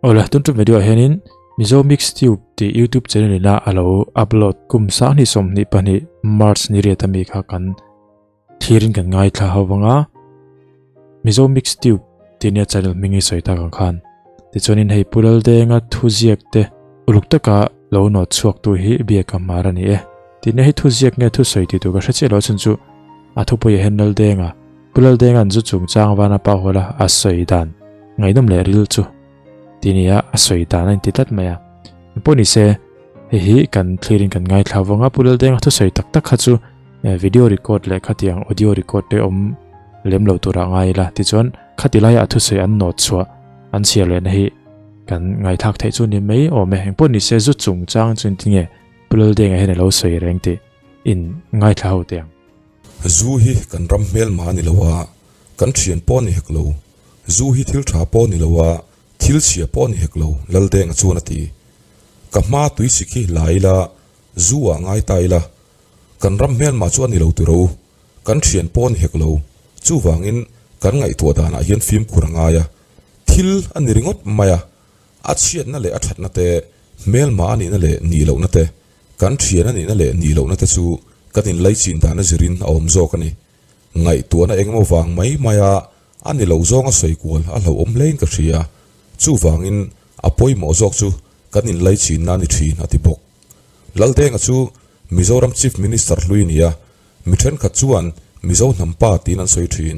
Awle, tun tum video ah hianin Mizo Mix Tube tih YouTube channel ina a lo upload kum 2022 March ni riat ami kha kan thlirin kan ngaithla ho vanga Mizo Mix Tube tih nia channel hming hi sawi tak ang khan. Tichuanin hei Pu Laldenga thuziak te uluk taka lo nawt chhuak tu hi biak a hmar a ni e. Tih nia hei thuziak nge thusawi tih tur ka hre chiah lo chhan chu a thupui ah hian Laldenga Pu Laldenga'n zu chungchang vana pa huala a sawi dan ngaihnawm leh ril chu ti nia a sawi dan a inti tlat mai a. Engpawh ni se, hei hi kan thlirin kan ngaithla vawng a, Pu Laldenga thusawi tak tak kha chu video record leh khatiang audio record te awm lem lo turah ngai ila tichuan khati laia a thusawi an nawt chhuah an chhiar lehna hi kan ngaithlak theih chu ni mai awm e. Engpawh ni se, zu chungchang chu engtinge Pu Laldenga hian a lo sawi reng tih in ngaithla ho teh ang. Zu hi kan ram hmelma a ni lo a, kan thian pawh a ni hek lo. Zu hi thil tha pawh a ni lo a, thil chhia pawh a ni hek lo, Laldenga chuan a ti. Ka hma tui sik hi la ila, zu ah ngai ta ila. Kan ram hmelma chu a ni lo tiro, kan thian pawh a ni hek lo. Chuvangin kan ngaihtuah danah hian fimkhur a ngai a, thil a ni ringawt mai a, a chhiatna leh a thatna te, hmelma a nihna leh nih lohna te, Kan thian a nihna leh nih lohna te chu kan inlaichin dan a zirin a awm zawk a ni. Ngaihtuahna engemaw vang mai maia a ni lo zawnga sawi kual a hlauhawm hlein ka hria. Chuvangin a pawimawh zawk chu kan inlaichinna a ni thin a ti bawk. Laldenga chu Mizoram Chief Minister hlui a ni a, mi thenkhat chuan Mizo hnam pa tiin an sawi thin.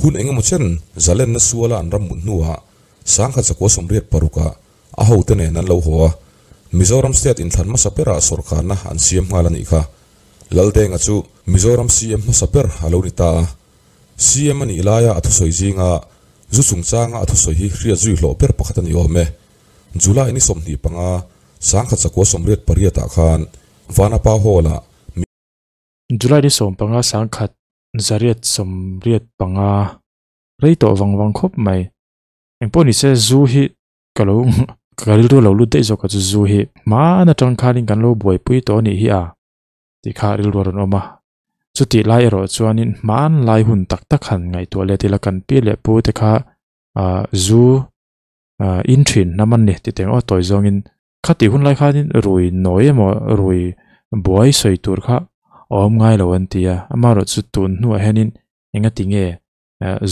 Hun engemaw chen zalenna suala an ram mut hnuah 1986ah A hote nen an lo haw a, Mizoram State inthlan hmasa berah sawrkarna an siam nghal a nih kha. Laldenga chu Mizoram CM hmasa ber a lo ni ta a. CM a nih laia a thusawi zinga zu chungchanga a thusawi hi hriat zui hlawh ber pakhat a ni awm e. July ni 25, 1988 ah khan Vanapa Hall-ah mi. July ni 15, 1985 rei tawh vang vang khawp mai. Engpawh ni se zu hi ka lo ka rilru lo lut daih zawk a chu zu hi hmaan atang khanin kan lo buaipui tawh a nih hi a tih kha rilru a rawn awm a chutih lai erawh chuanin hmaan lai hun tak tak han ngaihtuah let ila kan pi leh pu te kha ah zu ah in thin hnam an ni ti teng aw tawi zawngin Khatih hun lai khanin rui nawi emaw rui buai sawi tur kha a awm ngai lo an ti a, amaherawh chu tun hnuah hianin engati nge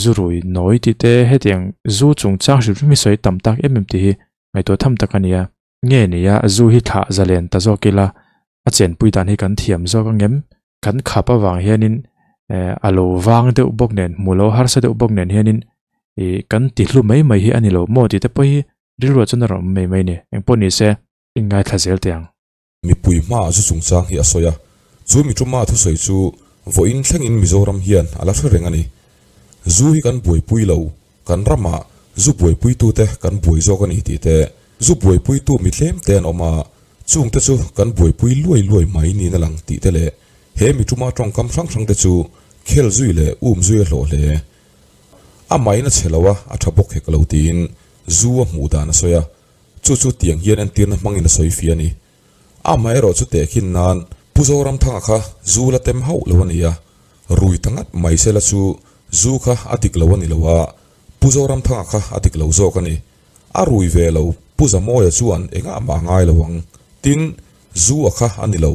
zu rui nawi tih te hetiang zu chungchang hrim hrim hi sawi tam tak em em tih hi ngaihtuah tham tak a ni a. Nge nia zu hi thlah zalen ta zawk ila a chenpui dan hi kan thiam zawk ang em? Kan khap avang hianin a lo vang deuh bawk nen hmu lo harsa deuh bawk nen hianin ih kan ti hlu mai mai hi a ni lo maw tih te pawh hi Rilruah chuan a rawn awm mai mai ni. Engpawh ni se, in ngaithla zel teh ang. Mipui hmaah zu chungchang hi a sawi a, chu mi tuma thusawi chu vawiin thlengin Mizoram hian a la hre reng a ni. Zu hi kan buaipui lo, kan ramah zu buaipuitute kan buai zawk a ni tih te, zu buaipuitu mi tlem te an awm a, chungte chu kan buaipui luai luai mai niin a lang tih te leh he mi tuma tawngkam hrang hrangte chu khel zui leh um zui a hlawh hle. A main a chhe lo a, a tha bawk hek lo tiin zu a hmuh dan a sawi a, chu chu tiang hian entirna hmangin a sawi fia a ni. Amaherawh chu tehkhin nan Pu Zoramthanga kha zu la tem hauh lo a ni a, rui ta ngat mai sela chu zu kha a dik lo a ni lo a, Pu Zoramthanga kha a dik lo zawk a ni. A rui ve lo, Pu Zamawia chuan engah mah a ngai lo ang. Tin, zu a kha a ni lo.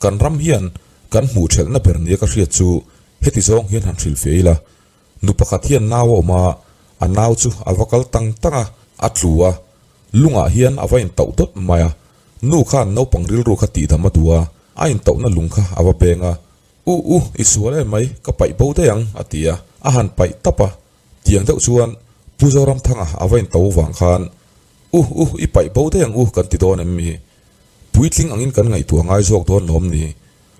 Kan ram hian kan hmuh thelhna ber nia ka hriat chu heti zawng hian han hrilh feh ila, Nu pakhat hian nau a awm a, a nau chu a va kal tang tang a, a tlu a, lungah hian a va intauh dawt mai a. Nu khan naupang rilru kha tihdam a duh a, a intauhna lung kha a va beng a, U u, i sual em mai, ka paih bo daih ang, a ti a, a han paih tap a. Tiang deuh chuan Pu Zoramthanga a va intauh vang khan, U u, i paih bo daih ang u kan ti dawn em mi? Puitling angin kan ngaihtuah ngai zawk dawn lawm ni?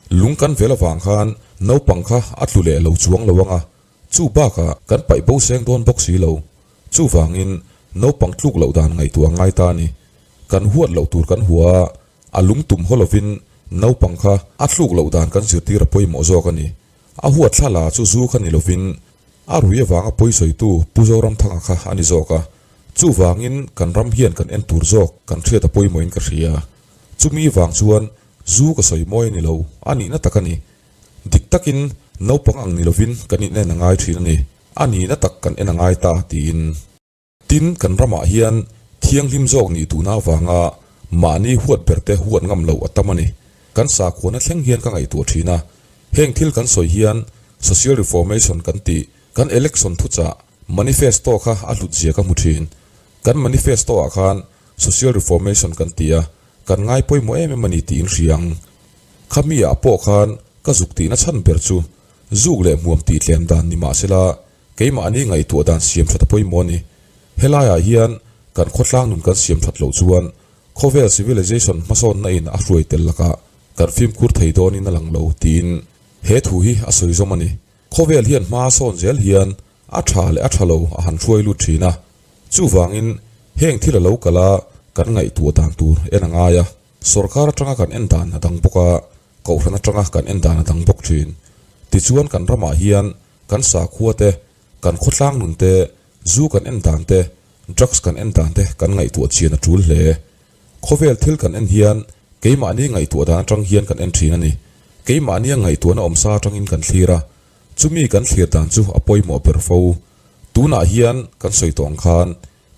Lung kan vel avang khan naupang kha a tlu leh lo chuang lo ang a, chu bakah kan paih bo seng dawn bawk si lo. Chuvangin naupang tluk loh dan ngaihtuah a ngai ta a ni. Kan huat loh tur kan hua a, a lung tum haw lovin naupang kha a tluk loh dan kan zirtir a pawimawh zawk a ni. A huat thla la chu zu kha ni lovin a rui avanga pawisawitu Pu Zoramthanga kha a ni zawk a. Chuvangin kan ram hian kan en tur zawk kan hriat a pawimawhin ka hria. Chumi vang chuan Zu ka sawi mawi a ni lo, a nihna tak a ni. Dik takin naupang ang ni lovin kan inen a ngai thin a ni. A nihna tak kan en a ngai ta, tiin. Tin, kan ramah hian thil. Thianghlim zawk nih duhna avanga mahni huat berte huat ngam loh a tam a ni. Kan sakhuana thleng hian ka ngaihtuah thin a, heng thil kan sawi hian Social Reformation kan tih, kan election thuchah, manifesto, kha a hlut zia ka hmu thin. Kan manifesto ah khan Social Reformation kan ti a, kan ngai pawimawh em em a ni tiin hria ang. Khami ah pawh khan ka zuk tihna chhan ber chu zuk leh hmuam tih tlem dan ni mahsela keimahni ngaihtuah dan siam that a pawimawh a ni. Helaiah hian kan khawtlang nun kan siam that loh chuan khawvel civilization hmasawnna in a hruai tel lakah kan fimkhur thei dawnin a lang lo tiin he thu hi a sawi zawm a ni. Khawvel hian hma sawn zel hian a tha leh a tha lo a han hruai lut thin a, chuvangin heng thil a lo kal a kan ngaihtuah dan tur en a ngai a, sorkar atanga kan en dan a dang bawk a, kohhran atanga kan en dan a dang bawk thin. Tichuan kan ramah hian kan sakhua te, kan khawtlang nun te, zu kan en dan te, drugs kan en dan te kan ngaihtuah chian a tul hle. Khawvel thil kan en hian keimahni ngaihtuah dan atang hian kan en thin a ni. Keimahnia ngaihtuahna awmsa atangin kan thlir a, chumi kan thlir dan chu a pawimawh ber fo. Tunah hian kan sawi tawh ang khan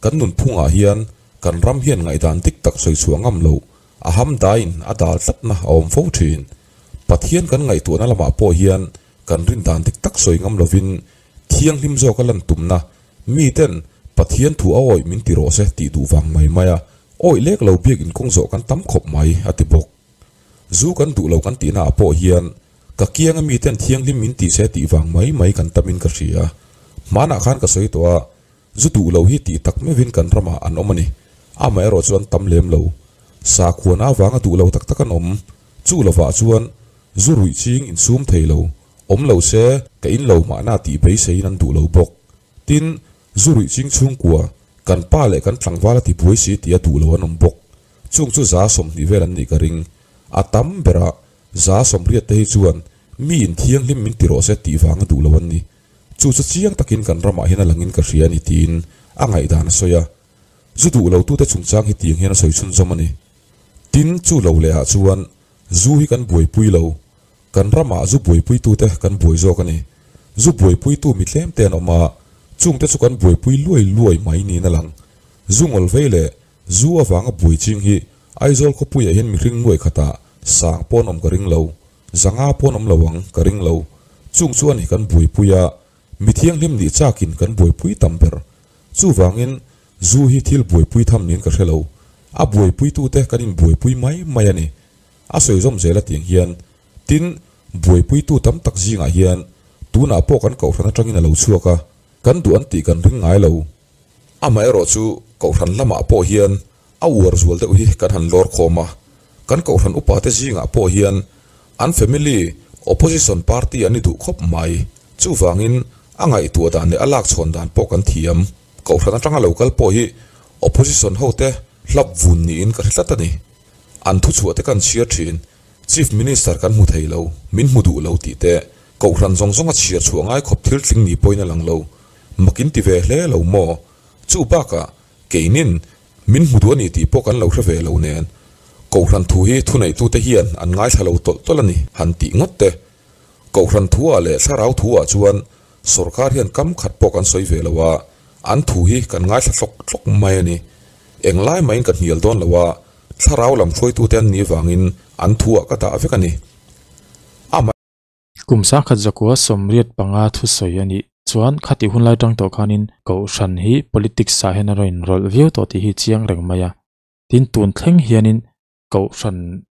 kan nunphungah hian kan ram hian ngaihdan dik tak sawi chhuah ngam loh a ham daiin a dal tlatna a awm fo thin. Pathian kan ngaihtuahna lamah pawh hian kan rin dan dik tak sawi ngam lovin thianghlim zawka lan tumna miten Pathian thu a awih min ti rawh se tih duh vang mai mai a, awih lek lo biak inkawng zawh kan tam khawp mai a ti bawk. Zu kan duh lo kan tihna ah pawh hian ka kianga miten thianghlim min ti se tih vang mai mai kan tamin ka hria. Hmanah khan ka sawi tawh a, zu duh lo hi tih tak meuhin kan ramah an awm a ni. Amaherawh chu an tam lem lo. Sakhuana avanga duh lo tak tak an awm. Chu lovah chuan zu ruih ching insum thei lo, awm lo se ka in lo mahna tih beiseiin an duh lo bawk. Tin, zu ruih ching chhungkua, kan pa leh kan tlangval a ti buai si tih a duh lo an awm bawk. Chung chu 20 vel an nih ka ring. A tam berah 80 te hi chuan mi in thianghlim min ti rawh se tih vang a duh lo an ni. Chu chu chiang takin kan ramah hian a langin ka hria a ni tiin a ngaihdan a sawi a. Zu duh lo tute chungchang hi tiang hian a sawi chhunzawm a ni. Tin, chu lo leh ah chuan zu hi kan buaipui lo. Kan ramah zu buaipuitute kan buai zawk a ni. Zu buaipuitu mi tlem te an awm a, chungte chu kan buaipui luai luai mai niin a lang. Zu ngawl vei leh zu avanga buai ching hi Aizawl khawpuiah hian mihring nuai khatah sang pawn awm ka ring lo, zanga pawn awm lo ang ka ring lo. Chung chu a ni kan buaipui a, mi thianghlim nih chakin kan buaipui tam ber. Chuvangin zu hi thil buaipui tham niin ka hre lo. A buaipuitute kan inbuaipui mai mai a ni. A sawi zawm zel a tiang hian, tin, buaipuitu tam tak zingah hian tunah pawh kan kohhran atangin a lo chhuak a, kan duh an tih kan ring ngai lo. Amaherawhchu kohhran lamah pawh hian a uar zual deuh hi kan han lawr khawm a, kan kohhran upate zingah pawh hian an family opposition party an ni duh khawp mai. Chuvangin a ngaihtuah dan leh a lak chhawn dan pawh kan thiam. Kohhran atanga lo kal pawh hi opposition hote hlap vun niin ka hre tlat a ni. An thuchhuah te kan chhiar thin, Chief Minister kan hmu thei lo, min hmu duh lo tih te, Kohhran zawng zawng a chhiar chhuah ngai khawp thil tling ni pawhin a lang lo. Mak in ti ve hle lo maw? Chu bakah keinin min hmu duh a ni tih pawh kan lo hre ve lo nen, Kohhran thu hi thuneihtute hian an ngaithla lo tawlh tawlh a ni han tih ngawt te. Kohhran thu ah leh thlarau thu ah chuan sorkar hian kam khat pawh kan sawi ve lo a, an thu hi kan ngaithla tlawk tlawk mai a ni. Englai mahin ka hnial dawn lo a, thlarau lam hruaitute an nih vangin an thu ah ka dah vek a ni. Amah. Kum sangkhat zakua 85 thusawi a nih chuan khati hunlai tang tawh khanin Kohhran hi politics ah hian a rawn inrawlh viau tawh tih hi chiang reng mai a. Tin, tun thleng hianin Kohhran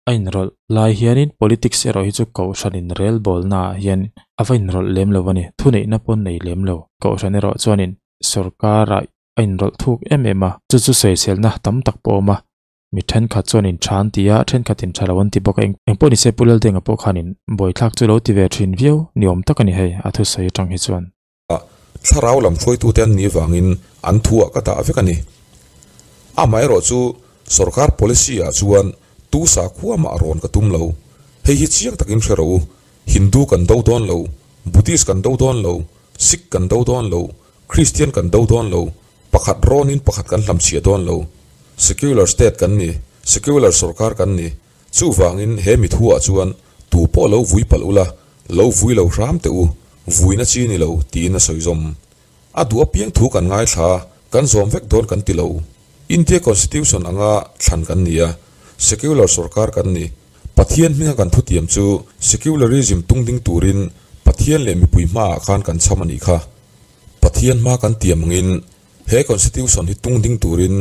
a inrawlh lai hianin politics erawh hi chu Kohhran inrelbawlna ah hian a va inrawlh lem lo a ni. Thuneihna pawh nei lem lo. Kohhran erawh chuanin sorkar ah a inrawlh thuk em em a, chu chu sawiselna tam tak pawh a awm a. Mi thenkhat chuanin tha an ti a, thenkhatin tha lo an ti bawk a. Eng pawh ni se Pu Laldenga pawh khanin buaithlak chu lo ti ve thin viau ni awm tak a ni hei, a thusawi atang hi chuan. Thlarau lam hruaitute an nih vangin an thu ah ka dah vek a ni. Amaherawh chu sorkar policy ah chuan tu sakhua mah rawn ka tum lo. Hei hi chiang takin hre rawh u, Hindu kan do dawn lo, Buddhist kan do dawn lo, Sikh kan do dawn lo, Kristian kan do dawn lo, pakhat rawnin pakhat kan hlamchhiah dawn lo. Secular state kan ni, secular sorkar kan ni. Chuvangin he mi thu ah chuan tu pawh lo vui palh ula, Lo vui lo hram teh u, vuina chi ni lo, tiin a sawi zawm. A duh apiang thu kan ngaithla, kan zawm vek dawn kan ti lo. India Constitution anga thlan kan ni a, secular sorkar kan ni. Pathian hminga kan thutiam chu secularism tungding turin Pathian leh mipui hmaah khan kan chham a nih kha. Pathian hma kan tiam angin he Constitution hi tungding turin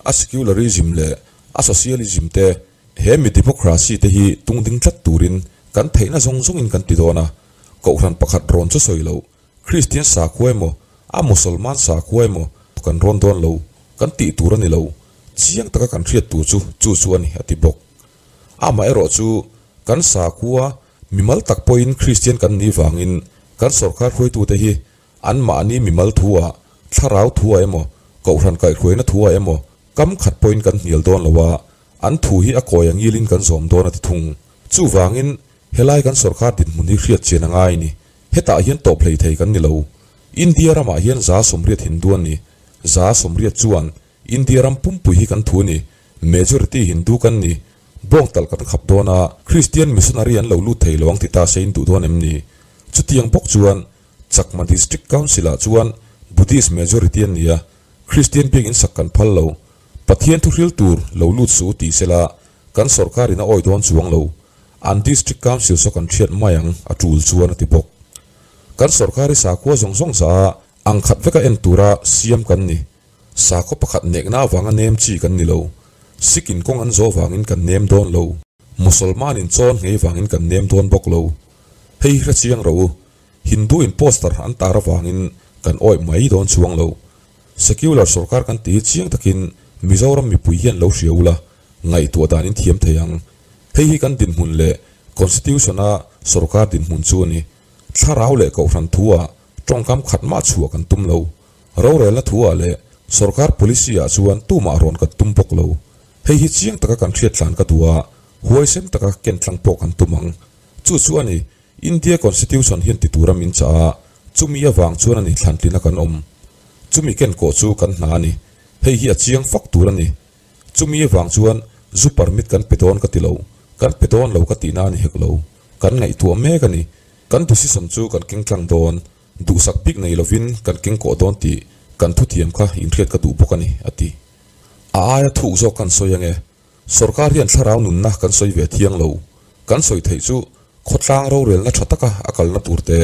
a secularism leh a socialism te, he mi democracy te hi tungding tlat turin kan theihna zawng zawngin kan ti dawn a. Kohhran pakhat rawn chu sawi loh, Kristian sakhua emaw, a Musalman sakhua emaw kan rawn dawn lo, kan tih tur a ni lo, chiang taka kan hriat tur chu chu chu a ni, a ti bawk. Amaherawh chu kan sakhua mimal tak pawhin Kristian kan nih vangin kan sawrkar hruaitute hi anmahni mimal thu-ah, thlarau thu-ah emaw, kohhran kaihhruaina thu-ah emaw kam khat pawhin kan hnial dawn lo a, an thu hi a kawi angilin kan zawm dawn a ti thung. Chuvangin Helai kan sorkar dinhmun hi hriat chian a ngai ni. Hetah hian tawp hlei thei kan ni lo. India ramah hian 80% Hindu an ni. 80% chuan India ram pumpui hi kan thu a ni. Majority Hindu kan ni. Bawng talh kan khap dawn a, Christian missionary an lo lut thei lo ang ti ta se in duh dawn em ni? Chutiang bawk chuan Chakma District Council ah chuan Buddhist majority an ni a, Christian biak in sak kan phal lo. Pathian thuhril tur lo lut suh u ti sela kan sorkar in a awi dawn chuang lo. An District Council saw kan hriat mai ang a tul chuan a ti bawk. Kan sorkar hi sakhua zawng zawng za a ang khat veka en tura siam kan ni. Sakhaw pakhat nekna avanga nem chi kan ni lo. Sikh in kawng an zawh vangin kan nem dawn lo. Musalman in chawn nghei vangin kan nem dawn bawk lo. Hei hi hre chiang ro u. Hindu in poster an tar avangin kan awih mai dawn chuang lo. Secular sorkar kan ti hi chiang takin Mizoram mipui hian lo hria ula ngaihtuah dan in thiam thei ang. Hei hi kan dinhmun leh Constitution-a sorkar dinhmun chu a ni. Thlarau leh kohhran thu-ah tawngkam khat mah chhuah kan tum lo. Rorelna thu-ah leh sorkar policy-ah chuan tumah rawn kan tum bawk lo. Hei hi chiang taka kan hriattlan ka duh a, huaisen taka ken tlang pawh kan tum ang. Chu chu a ni, India Constitution hian ti tura min chah a, chumi avang chuan a ni thlantlina kan awm. Chumi ken kawh chu kan hna a ni. Hei hi a chiang fak tur a ni. Chumi avang chuan zu permit kan pe dawn ka ti lo, kan pe dawn lo ka tihna a ni hek lo. Kan ngaihtuah mek a ni. Kan decision chu kan keng tlang dawn, duhsak bik nei lovin kan keng kawh dawn tih kan thuthiam kha inhriat ka duh bawk a ni, a ti. A aia thuk zawk kan sawi ange. Sorkar hian thlarau nunna kan sawi ve thiang lo. Kan sawi theih chu khawtlang rorelna tha taka a kalna tur te,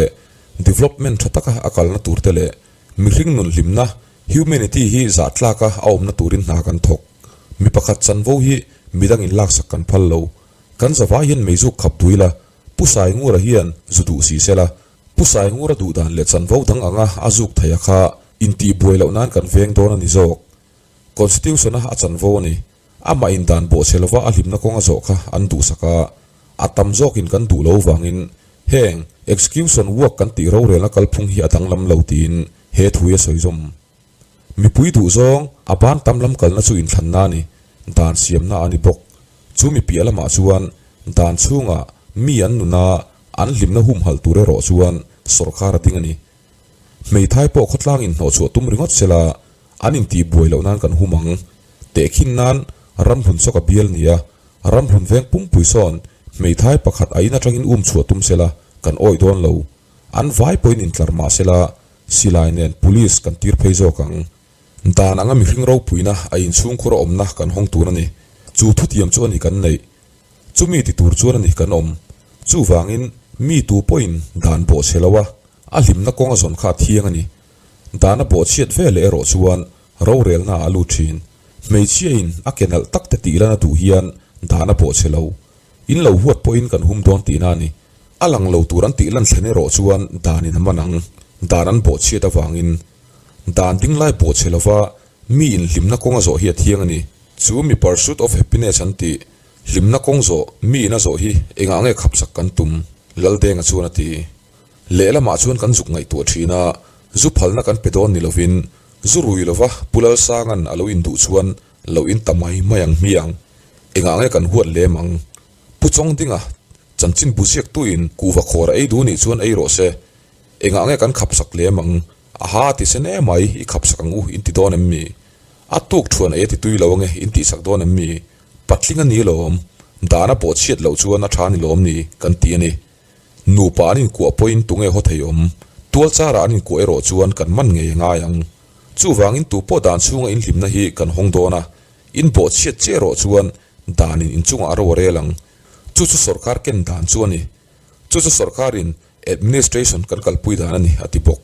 development tha taka a kalna tur te leh mihring nun hlimna, humanity, hi zah tlaka a awmna turin hna kan thawk. Mi pakhat chanvo hi midang in laksak kan phal lo. Kan zavai hian meizuk khap dui la, Pu Saingura hian zu duh si se la, Pu Saingura duh dan leh chanvo dang anga a zuk theih a kha intihbuai loh nan kan veng dawn a ni zawk. Constitution-a a chanvo a ni. Amah in dan bawh chhe lova a hlimna kawng a zawh kha an duhsak a, a tam zawkin kan duh lo vangin heng execution work kan tih rorelna kalphung hi a danglam lo tiin he thu hi a sawi zawm. Mipui duh zawng a ban tam lam kalna chu inthlanna a ni, dan siamna a ni bawk. Chu mi piah lamah chuan dan chhunga mi an nuna an hlimna humhalh tur erawh chuan sawrkar a ding a ni. Hmeithai pawh khawtlang inhnawhchhuah tum ringawt sela An intihbuai loh nan kan hum ang. Tehkhin nan ramhlun sawk a bial nia, ramhlun veng pumpui sawn hmeithai pakhat a in atangin um chhuah tum sela kan awih dawn lo. An vai pawhin intlar mah sela silai nen police kan tir phei zawk ang. Dan anga mihring ropuina a inchhungkhur a awmna kan hawng tur a ni. Chu thutiam chu a ni kan neih. Chumi ti tur chuan a ni kan awm. Chuvangin mi tu pawhin dan bawh chhe lo a, a hlimna kawng a zawn kha a thiang a ni. Dan a bawhchhiat ve leh erawh chuan rorelna ah a lut thin. Hmeichhia in a ke nalh tak te tih lan a duh hian dan a bawhchhe lo. In lo huat pawhin kan hum dawn tihna a ni. A lang lo tur an tih lan thlen erawh chuan dan in a man ang. Dan an bawhchhiat avangin dan ding lai bawhchhe lova mi in hlimna kawng a zawh hi a thiang a ni. Chu mi pursuit of happiness an tih hlimna kawng zawh mi in a zawh hi engah nge khapsak kan tum? Laldenga chuan a ti. Lehlamah chuan kan zuk ngaihtuah thin a, zu phalna kan pe dawn ni lovin, zu rui lova Pu Lalsanga'n a lo induh chuan lo in ta mai mai ang hmiang. Engah nge kan huat lem ang? Pu Chawngdinga, chanchin bu ziaktuin kuhva khawr a ei duh nih chuan ei rawh se. Engah nge kan khapsak lem ang? Aha, ti se ne mai, i khapsak ang u in ti dawn em mi? A tuk thuan ei a ti tui lo ange in tihsak dawn em mi? Patling a ni lawm, dan a bawhchhiat loh chuan a tha ni lawm ni kan ti a ni. Nupa an inkuah pawhin tunge haw thei awm? Tual chara an inkuah erawh chuan kan man ngei a ngai ang. Chuvangin tupawh dan chhunga in hlimna hi kan hawng dawn a, in bawhchhiat che erawh chuan danin inchungah a ro a rel ang. Chu chu sawrkar ken dan chu a ni. Chu chu sawrkarin administration kan kalpui dan a ni, a ti bawk.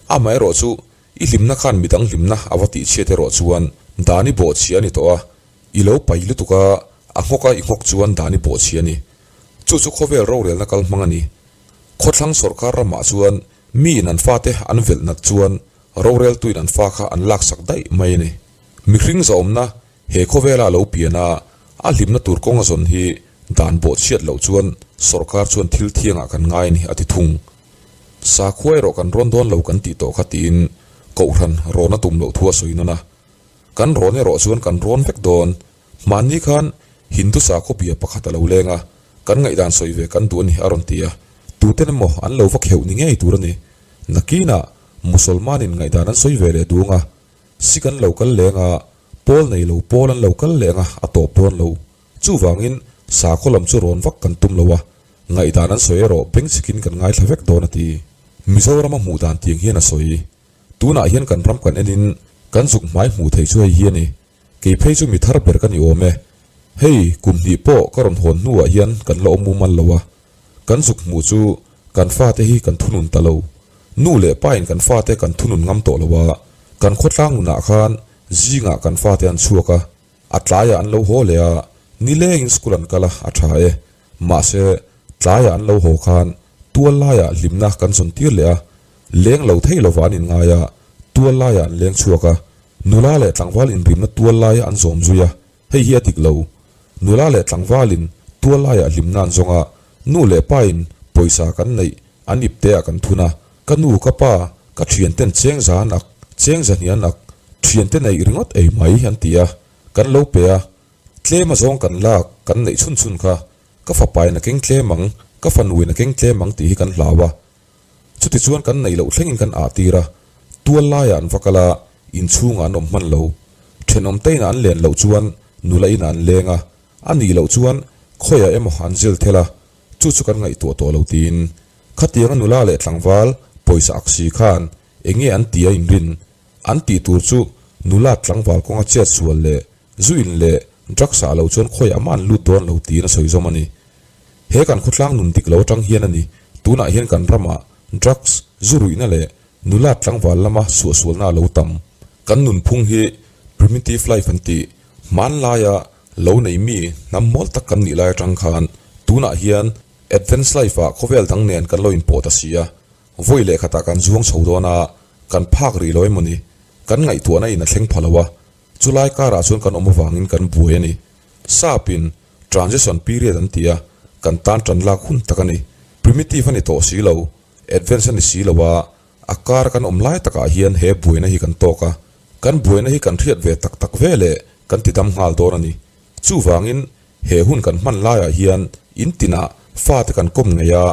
Amaherawh chu i hlimna khan midang hlimna a va tihchhiat erawh chuan dan i bawhchhia a ni tawh a, i lo pai lutuk a, a nghawk a i nghawk chuan dan i bawhchhia a ni. Chu chu khawvel rorelna kal hmang a ni. Khawthlang sawrkar ramah chuan miin an fate an velh nat chuan roreltuin an fa kha an laksak daih mai a ni. Mihring zahawmna he khawvela a lo pian a, a hlimna tur kawng a zawn hi dan bawhchhiat loh chuan sawrkar chuan thil thiangah kan ngai a ni a ti thung. Sakhua erawh kan rawn dawn lo kan tih tawh kha tiin Kohhran rawn a tum loh thu a sawi nawn a. Kan rawn erawh chuan kan rawn vek dawn. Hmanni khan Hindu sakhaw bia pakhat a lo leng a, kan ngaihdan sawi ve kan duh a ni a rawn ti a. Tuten emaw an lo va kheuh ni ngei tur a ni. Nakinah Musolmanin ngaihdan an sawi ve leh duang a, Sikh an lo kal leng a, pawl nei lo pawl an lo kal leng a, a tawp dawn lo. Chuvangin sakhaw lam chu rawn vak kan tum lo a, ngaihdan an sawi erawh bengchhikin kan ngaithla vek dawn a ti. Mizorama hmuh dan tiang hian a sawi. Tunah hian kan ram kan enin kan zuk hmai hmuh theih chu hei hi a ni. Kei phei chu mi thar ber ka ni awm e. Hei, kum hnih pawh ka rawn hawn hnuah hian kan la awm mumal lo a. Kan zuk hmuh chu kan fate hi kan thunun ta lo. Nu leh pain kan fate kan thunun ngam tawh lo a. Kan khawtlang nunah khan zingah kan fate an chhuak a, a tlaiah an lo haw leh a, nilengin school an kal a, a tha e. Mahse, tlaiah an lo haw khan tual laiah hlimna kan zawn tir leh a, leng lo thei lova an inngai a, tual laiah an leng chhuak a, nula leh tlangval inrimna tual laia an zawm zui a, hei hi a dik lo. Nula leh tlangvalin tual laiah hlimna an zawng a, nu leh pain pawisa kan neih an ipteah kan thun a, ka nu ka pa ka thianten cheng za an ak, cheng za hnih an ak, thiante neih ringawt ei mai an ti a, kan lo pe a, Tlem a zawng kan lak, kan neih chhun chhun kha, ka fapain a keng tlem ang, ka fanuin a keng tlem ang tih hi kan hlau a. Chutichuan kan neih loh thlengin kan ah tir a, tual laiah an va kal a, inchhungah an awm hman lo. Thenawm te inah an len loh chuan nula inah an leng a, a nih loh chuan khawiah emaw an zil thel a, chu chu kan ngaihtuah tawh lo tiin. Khatianga nula leh tlangval pawisa ak si khan eng nge an ti a inrin? An tih tur chu nula tlangval kawnga chet sual leh Zu in leh drugs ah lo chuan khawiah mah an lut dawn lo tiin a sawi zawm a ni. He kan khawtlang nun dik lo atang hian a ni. Tunah hian kan ramah drugs, zu ruihna leh nula tlangval lama suahsualna a lo tam. Kan nunphung hi primitive life an ti. Hmanlaia lo nei mi hnam mawl tak kan nih lai atang khan tunah hian advance life ah khawvel dang nen kan lo inpawh ta si a. Vawi leh khatah kan zuang chho dawn a, kan phak rih lo emaw ni? Kan ngaihtuahna in a thleng pha lo a. Chulai karah chuan kan awm avangin kan buai a ni. Sapin transition period an ti a, kan tan tan lak hun tak a ni. Primitive a ni tawh si lo, advance a ni si lo a, a kar kan awm lai takah hian he buaina hi kan tawk a. Kan buaina hi kan hriat ve tak tak ve leh kan ti dam nghal dawn a ni. Chuvangin he hun kan hman laiah hian in tinah fate kan kawm ngei a,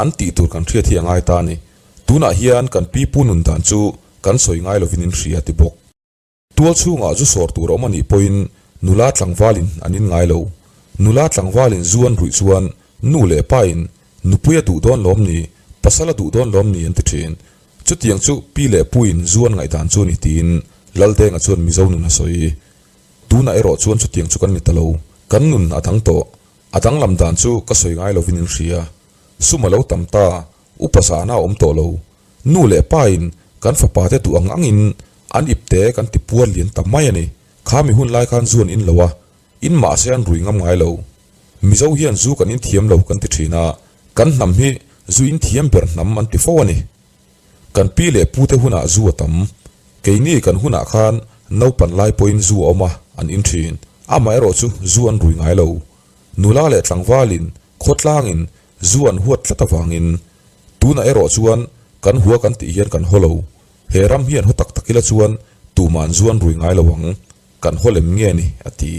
an tih tur kan hriat hi a ngai ta a ni. Tunah hian kan pipu nun dan chu kan sawi ngai lovin in hria ti bawk. Tual chhungah zu sawr tur a awm a nih pawhin nula tlangvalin an in ngai lo. Nula tlangvalin zu an ruih chuan nu leh pain nupui a duh dawn lawm ni, pasal a duh dawn lawm ni an ti thin. Chutiang chu pi leh puin zu an ngaihdan chu a ni tiin Laldenga chuan Mizo nun a sawi. Tunah erawh chuan chutiang chu kan ni ta lo. Kan nun a dang tawh. A danglam dan chu ka sawi ngai lovin in hria. Sum a lo tam ta, upa zahna a awm tawh lo. Nu leh pain kan fapa te duh ang angin an ipte kan ti puar lian ta mai a ni. Kha mi hun lai khan zu an in lo a, in mahse an rui ngam ngai lo. Mizo hian zu kan in thiam lo kan ti thin a, kan hnam hi zu in thiam ber hnam an ti fo a ni. Kan pi leh pu te hunah zu a tam. Keini kan hunah khan naupan lai pawhin zu a awm a, an in thin. Amaherawh chu zu an rui ngai lo. Nula leh tlangvalin, khawtlangin zu an huat tlat avangin tunah erawh chuan kan hua kan tih hian kan haw lo. He ram hian haw tak tak ila chuan tuman zu an rui ngai lo ang, kan haw lem nge ni, a ti.